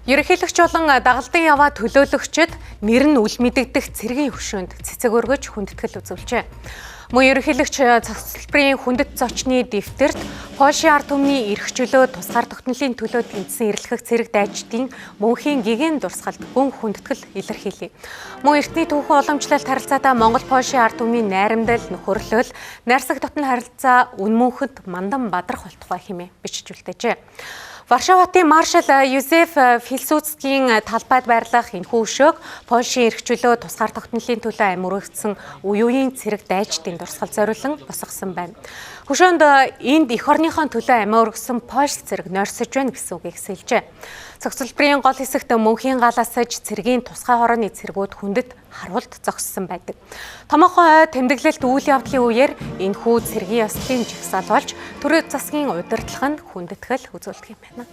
Ерөнхийлөгч болон дагалдын яваа төлөөлөгчид нэр нь үл мэдэгдэх цэргийн хөшөөнд цэцэг өргөж хүндэтгэл үзүүлжээ. Мөн ерөнхийлөгч цогцлборын хүндэт зочны дэвтэрт Польшийн ард түмний эрх чөлөө тусгаар тогтнолын төлөө тэнцсэн эрэлхэх цэрэг дайчдын мөнхийн гэгээн дурсгалд гүн хүндэтгэл илэрхийлье. Мөн эртний түүхэн уламжлалт харилцаатай Монгол Польшийн ард түмний найрамдал, нөхөрлөл, найрсаг дотно харилцаа үн мөнхөд мандан бадрах болтугай хэмээн бичиж үлдээжээ. Варшаватын маршал Юзеф Пилсудскийн талбайд байрлах энэхүү өшөөг Польшийн эрх чөлөө тусгаар тогтнолын төлөө амь өргөцсөн үе үеийн цэрэг дайчдын дурсгал зориулан босгосон байна. Хөшөөнд энд эх орныхон төлөө амиа өргөсөн Польш цэрэг нойрсож байна гэсэн үгийг сэлжээ. Цогцлборын гол хэсэгт мөнхийн галаасаж цэргийн тусгай хорооны цэргүүд хүндэт харуулт зогссон байдаг. Томоохон ой тэмдэглэлт үйл явдлын үеэр энэхүү цэргийн ёслолын жагсаал болж төрийн засгийн удирдлага нь хүндэтгэл үзүүлдэг юм байна.